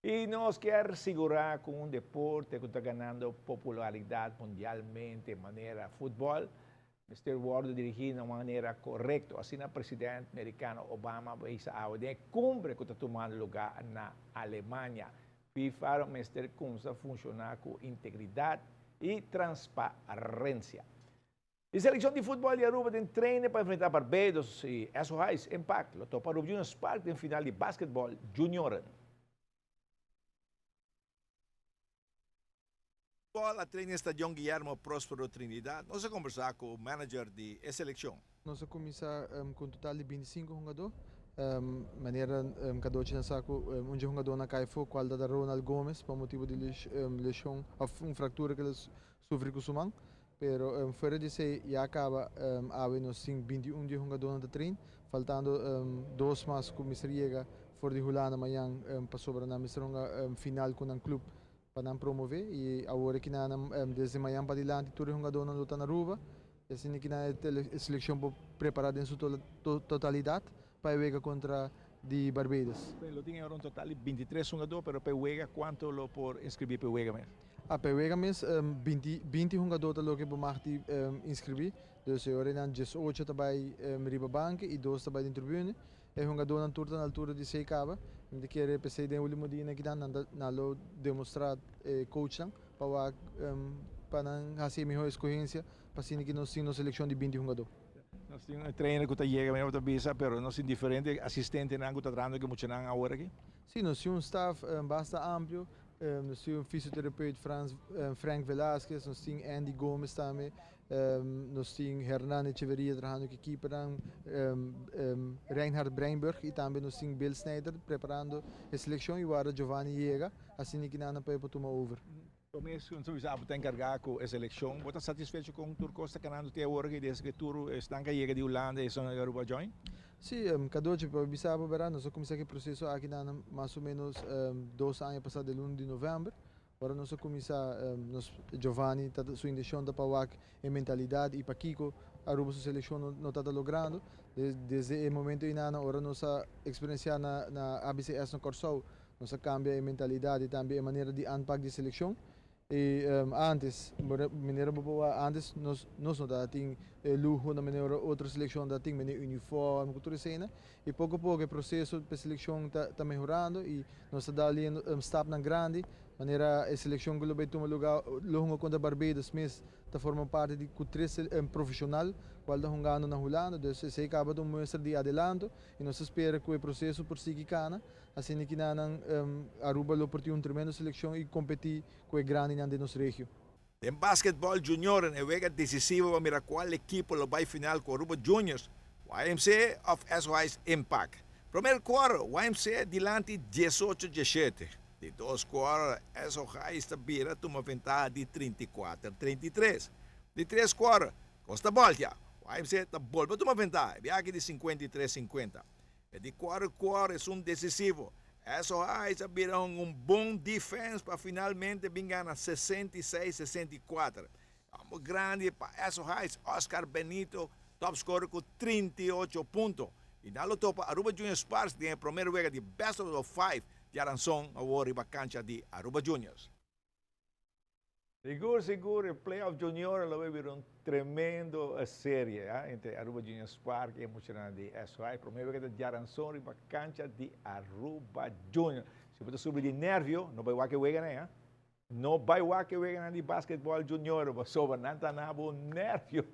Y nos kier sigura cu un deporte cu ta ganando popularidad mundialmente manera futbol, mester wordo dirigi na un manera corecto. Asina president Mericano Obama a bisa awe den e cumbre cu ta tumando lugar na Alemania. FIFA mester cuminsa funciona cu integridad y transparencia. E seleccion di futbol di Aruba den trainen pa enfrenta Barbados y Esso Highs Impact lo topa Aruba Junior Spark den final di basketball junioren. Futbol a train den Stadion Guillermo Prospero Trinidad. Nos a combersa cu manager di e seleccion. Nos a cuminsa cu un total di 25 hungador. Manera Cadochi nan sa cu un dje hungadornan a cay afo, cual ta Ronald Gomez pa motibo di lesion of un fractura cu el a sufri cu su man. Pero fuera di esey ya caba awe nos tin 21 dje hungadornan ta train, faltando dos mas cu mester yega for di Hulanda mañan pasobra nan mester hunga final cu nan club pa nan promove. Y awor aki nan desde mañan padilanti tur e hungadornan lo ta na Aruba y asina ki nan e seleccion por prepara den su totalidad pa e wega contra di Barbados. Lo tin ahora un total di 23 hungador, pero pa e wega cuanto lo por inscribi pa e wega mes? Ah, pa e wega mes 20 hungador ta loke bo mag di inscribi. Dus e ora nan 18 ta bay riba banki y 2 ta bay den tribune. E hungadornan tur ta na altura di 6 caba. Mi ta kere p'esey den ultimo dianan aki nan nan lo demostra e coachnan pa wak pa nan haci e miho escogencia pa asina ki nos tin nos seleccion di 20 hungador. Nos tin un trainer cu ta yega, mi ta bisa, pero nos tin diferente asistentenan cu ta trahando cu muchanan awor aki. Si, nos tin un staff basta amplio. Nos tin un fysiotherapeut Frans Frank Velasquez, nos tin Andy Gomez tambe, nos tin Hernan Echeverria trahando cu ekiponan, Reinhard Breinburg y tambe nos tin Bill Snyder preparando e seleccion y warda Giovanni yega, asina ki nan pa tuma over. Mes cu nos ta encarga cu e seleccion, bo ta satisfecho cu tur cos ta canando te awor aki desde cu tur esnan cu a yega di Hulanda y esnan Aruba join? Si, Cadochi, pa bisa bo berdad, nos a cuminsa cu e proceso aki na mas o menos 2 aña pasa di luna di november. Ora nos a cuminsa, nos Giovanni ta su intencion ta pa wak e mentalidad y pakico Aruba su seleccion no ta logrando. Desde e momento inana, ora nos a experiencia na ABCS na Corsou, nos a cambia e mentalidad y tambe e manera di aanpak di seleccion. Y antes, manera bo antes nos no tabatin luho na manera otro seleccion tabatin, manera uniform, cu tur esey. Y poco poco e proceso di seleccion ta mehorando y nos ta dando stapnan grandi, manera e seleccion cu lo bay tuma lugar lo hunga contra Barbados mes ta forma parti di cu tres profesional cual ta hungando na Hulanda. Dus esey caba un muestra di adelanto y nos ta spera cu e proceso por sigui cana, asina cu nan Aruba lo por tin un tremendo seleccion y competi cu e grandenan di nos region. Den basketball junior e wega decisivo pa mira cual ekipo lo bay final cu Aruba Juniors, YMCA of SOS Impact. Prome quarter, YMCA dilanti 18-17. Di dos quarter, SOS ta bira tuma ventaha di 34-33. Di tres quarter, Costa Bolja, YMCA ta bolbe tuma ventaha, biaha di 53-50. E di cuater quarter e un decisivo. SOS a bira un bon defense pa finalmente bin gana 66-64. Un grandi pa SOS, Oscar Benito, top scorer cu 38 punto. Y nan lo topa Aruba Junior Sparks den prome wega di best of five diaranson awor riba cancha di Aruba Juniors. Sigur, sigur, e Playoff Junior lo bay bira un tremendo serie entre Aruba Junior Spark y muchanan di SY. Prome wega ta diaranson riba cancha di Aruba Junior. Si bo ta sufri di nervio, no bay wak e wega nan, eh? No bay wak e wega di basketball junior, pasobra nan ta na bo nervio.